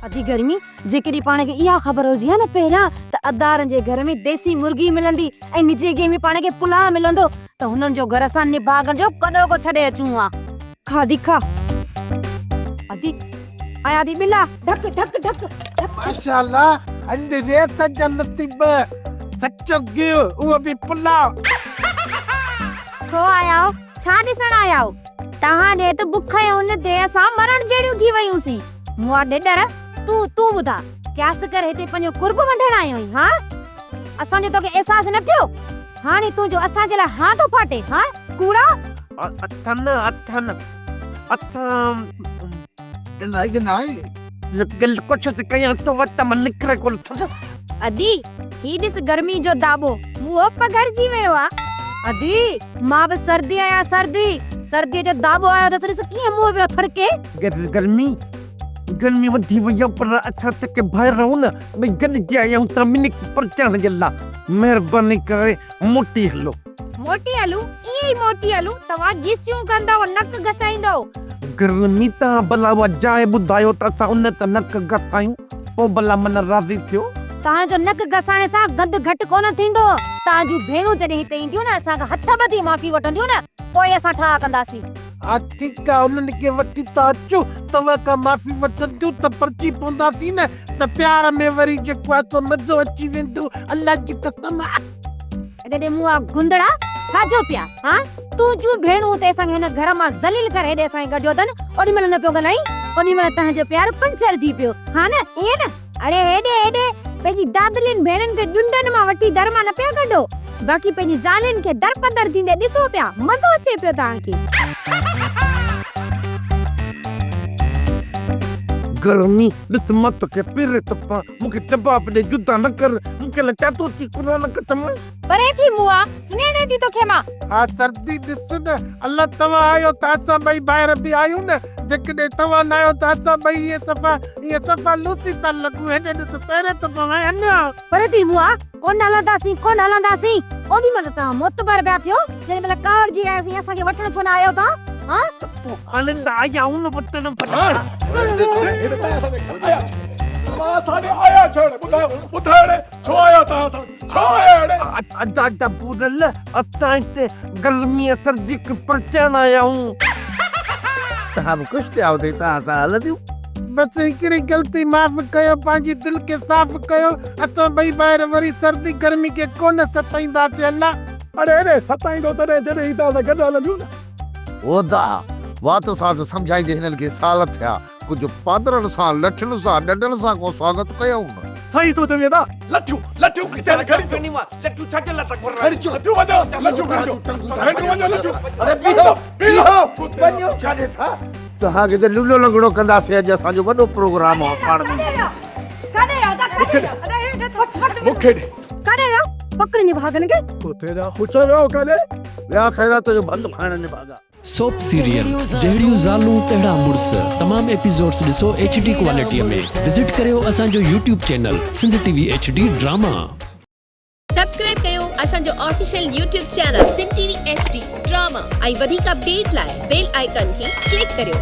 ادي گرمي، جيڪڏهن پاڻ کي اها خبر هجي ها نه پهريان ته ادارن جي گهر ۾ ديسي مرغي ملندي ۽ نجي گيهه ۾ پاڻ کي پلاء ملندو ته هنن جو گهر اسان نڀاڳن جو ڪڏهوڪو ڇڏي اچون ها. کا ادي کا. ادي آيا ادي ٻلا ڍڪ ڍڪ ڍڪ ڍڪ. ماشاءالله هنڌ ريس جا نصيب سچو گيهه اهو به پلاء. ڇو آيا آهيو؟ ڇا ڏسڻ آيا آهيو؟ توهان ڏي ته بک ۽ ان ديهه سان مرڻ جهڙيون ٿي ويون سين. مئا ڏيڏر، تون، تون ٻڌاء، قياس ڪري هتي پنهنجو قرب ونڊڻ آيو آهين، هان؟ اسان جو توکي احساس نه ٿيو؟ هاڻي تنهنجو اسان جي لاء هان ٿو ڦاٽي، هان؟ ڪوڙا! اٿن، اٿن، اٿم. ڳالهائي ڳالهائي. گل ڪڇ ته ڪيان تو وٽ مان نڪري ڪونه ٿو. ادي، هي ڏس گرمي جو داٻو، منهن پگهرجي ويو آ. ادي، مان به سردي آهيان سردي. سرديء جو داٻو آيو اٿس ڏس ڪيئن منهن پيو ٿڙڪي. گرمي، گرمي وڌي وئي آ پر اسان ته ڪي ڀائر آهيون نه، ٻئي گڏجي آيا آهيون توهان ٻنهي کي پرچائڻ جي لاء. مهرباني ڪري موٽي هلو. موٽي هلون؟ ائين ئي موٽي هلون؟ توهان گيسيون ڪندؤ، نڪ گسائيندؤ. گرمي، توهان ڀلا اها جاء ٻڌايو ته اسان ان تي نڪ گسايون، پوء ڀلا من راضي ٿيو. توهان جو نڪ گسائڻ سان گند گهٽ ڪونه ٿيندو. توهان جون ڀيڻون جڏهن هتي اينديون نه اسان کان هٿ ٻڌي معافي وٺنديون نه پوء اسان ٺاهه ڪنداسين. ها ٺيڪ آ انهن کي وٺي ٿا اچون، توهان کان معافي وٺنديون ته پرچي پونداسين نه ته پيار ۾ وري جيڪو آهي سو مزو اچي ويندو الله جي قسم. اڏي ڏي مون آ گندڙا ڇا جو پيا ها تون جون ڀيڻون اتي اسان کي هن گهر مان ذليل ڪري هيڏي اسان کي ڪڍيو اٿن اوڏي مهل نه پيو ڳالهائين اوڏي مهل تنهن جو پيار پنچر ٿي پيو ها نه ائين نه. اڙي هيڏي هيڏي پنهنجي دادلين ڀيڻن کي ڄنڊن مان وٺي در مان نه پيا ڪڍو باقي پنهنجي زالين کي در پدر ٿيندي ڏسو پيا مزو اچي پيو توهان کي. گرمي ڏس مان توکي پيري ٿو پوان مون کي جواب ڏي جدا نه ڪر مون کي الائي ڇا ٿو ٿي قرآن قسم. پري ٿي مئا سنيڻي ٿي توکي مان. ها سردي ڏس نه الله توهان آهيو ته اسان ٻئي ڀائر به آهيون نه جيڪڏهن توهان نه آهيو ته اسان ٻئي ائين صفا ائين صفا لوسي ٿا لڳون هيڏي ڏس پيري ٿو پوين اڃا. پري ٿي مئا ڪونه هلنداسين ڪونه هلنداسين اوڏي مهل توهان معتبر پيا ٿيو جيڏي مهل ڪاوڙجي آياسين اسان کي وٺڻ ڇو نه آيو توهان ها. پوء هاڻي ته آيا آهيون نه وٺڻ ادا ادا پورل اسان هتي گرمي سردي کي پرچائڻ آيا آهيون. توهان به خوش ٿيا هوندي توهان سان هلنديون. بس هڪڙي غلطي معاف ڪيو پنهنجي دل کي صاف ڪيو اسان ٻئي ڀائر وري سردي گرمي کي ڪونه ستائينداسين الله. اڙي اڙي ستائيندو تڏهن جڏهن هي توهان سان گڏ هلنديون نه. ادا! وات سان ته سمجهائيندي هنن کي سال ٿيا، ڪجهه پادرن سان، لٺين سان، ڏنڊن سان ڪو سواگت ڪيائون نه. صحيح ٿو چوين ادا. لٺيون لٺيون ڪٿي آهن کڻي اچو. لٺيون ڇا جي لاء ٿا گهرن. کڻي اچو. لٺيون وڃو لٺيون کڻي اچو. هينڊرو وڃو لٺيون. اڙي بيهو بيهو وڃو ڇاڏي ٿا. توهان کي ته لولو لنگڙو ڪنداسين اڄ اسان جو وڏو پروگرام آ پاڻ ۾. ڪاڏي ويا ڪاڏي ويا ادا ڪاڏي ويا ادا هيٺ وٺ وٺ مون کي ڏي. ڪاڏي ويا پڪڙ نڀاڳن کي. ڪٿي ويا خوش ويو ڪاڏي. ويا خيرات جو ڀنگ کائڻ نڀاڳا. سوپ سيريل جهڙيون زالون تهڙا مڙس تمام ايپيسوڊس ڏسو ايڇ ڊي ڪوالٽي ۾ وزٽ ڪريو اسان جو YouTube channel Sindh T V H D drama. Subscribe ڪيو اسان جو official YouTube channel Sindh T V H D drama ۽ وڌيڪ اپڊيٽ لاء بيل آئيڪان کي ڪلڪ ڪريو.